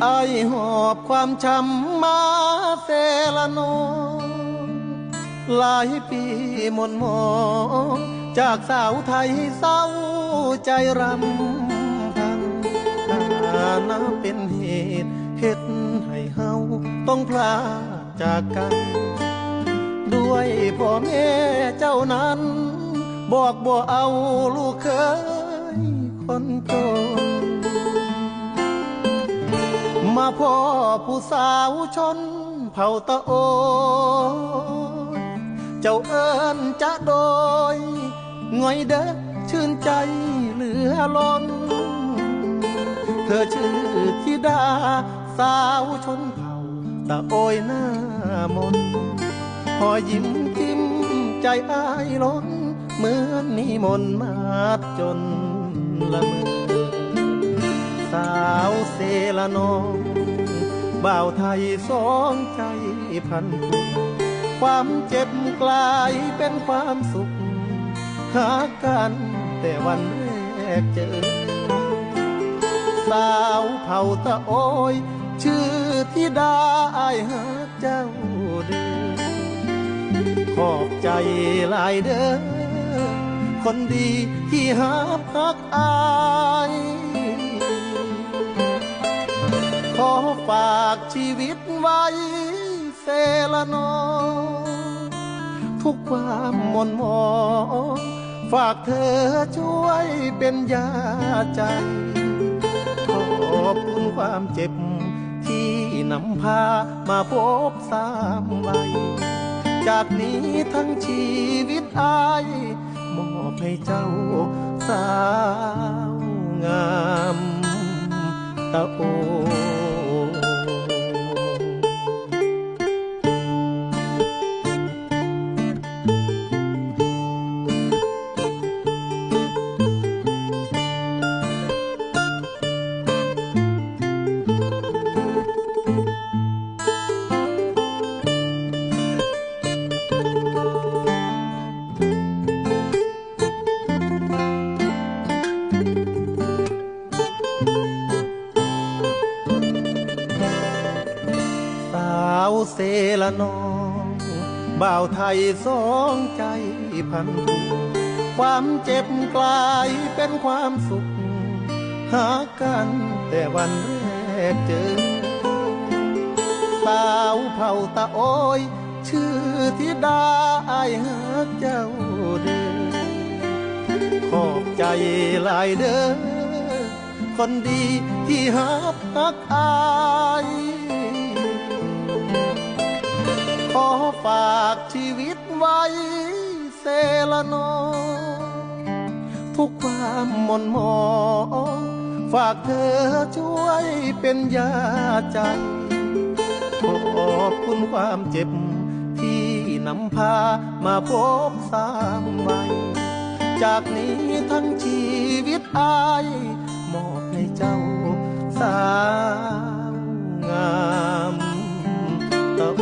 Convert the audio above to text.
ອ້າຍຫອບຄວາມຊ້ຳມາເຊລະນອງ ຫຼາຍປີໝົນໝອງ ຈາກສາວໄທເສົ້າໃຈລຳພັງ ຖານະເປັນເຫດເຮັດໃຫ້ເຮົາຕ້ອງພລາກຈາກກັນ ດ້ວຍພໍ່ແມ່ເຈົ້ານັ້ນ ບອກບໍ່ເອົາລູກເຂີຍຄົນຈົນ ມາພໍ້ຜູ້ສາວຊົນເຜົ່າຕະໂອຍ ເຈົ້າເອີ້ນຈະໂດຍ ງ່ອຍເດີຊື່ນໃຈເຫຼືອລົ້ນ ເທີຊື່ທິດາສາວຊົນເຜົ່າຕະໂອຍໜ້າມົນ ຮອຍຍິ້ມຈິ້ມໃຈອ້າຍລົ້ນ ເໝືອນມີມົນມາດຈົນລະເມີ ສາວເຊລະນອງ ບ່າວໄທສອງໃຈພັນຜູກ ຄວາມເຈັບກລາຍເປັນຄວາມສຸກ ຫາກັນແຕ່ວັນແລກເຈີ ສາວເຜົ່າຕະໂອຍ ຊື່ທິດາ ອ້າຍຮັກເຈົ້າເດີ ຂອບໃຈຫຼາຍເດີ ຄົນດີທີ່ຮັບຮັກອ້າຍ ຂໍຝາກຊີວິດໄວ້ ເຊລະນອງ ທຸກຄວາມໝົນໝອງ ຝາກເທີຊ່ວຍເປັນຢາໃຈ ຂອບຄຸນຄວາມເຈັບທີ່ນຳພາມາພົບຊ້ຳໄວ້ ຈາກນີ້ທັງຊີວິດອ້າຍ ມອບໃຫ້ເຈົ້າສາວງາມຕະໂອ ສາວເຊລະນອງ ບ່າວໄທສອງໃຈພັນຜູກ ຄວາມເຈັບກລາຍເປັນຄວາມສຸກ ຫາກັນແຕ່ວັນແລກເຈີ ສາວເຜົ່າຕະໂອຍ ຊື່ທິດາ ອ້າຍຮັກເຈົ້າເດີ ຂອບໃຈຫຼາຍເດີ ຄົນດີທີ່ຮັບຮັກອ້າຍ ຂໍຝາກຊີວິດໄວ້ ເຊລະນອງ ທຸກຄວາມໝົນໝອງ ຝາກເທີຊ່ວຍເປັນຢາໃຈ ຂອບຄຸນຄວາມເຈັບທີ່ນຳພາມາພົບຊ້ຳໄວ້ ຈາກນີ້ທັງຊີວິດອ້າຍ ມອບໃຫ້ເຈົ້າສາວງາມຕະໂອ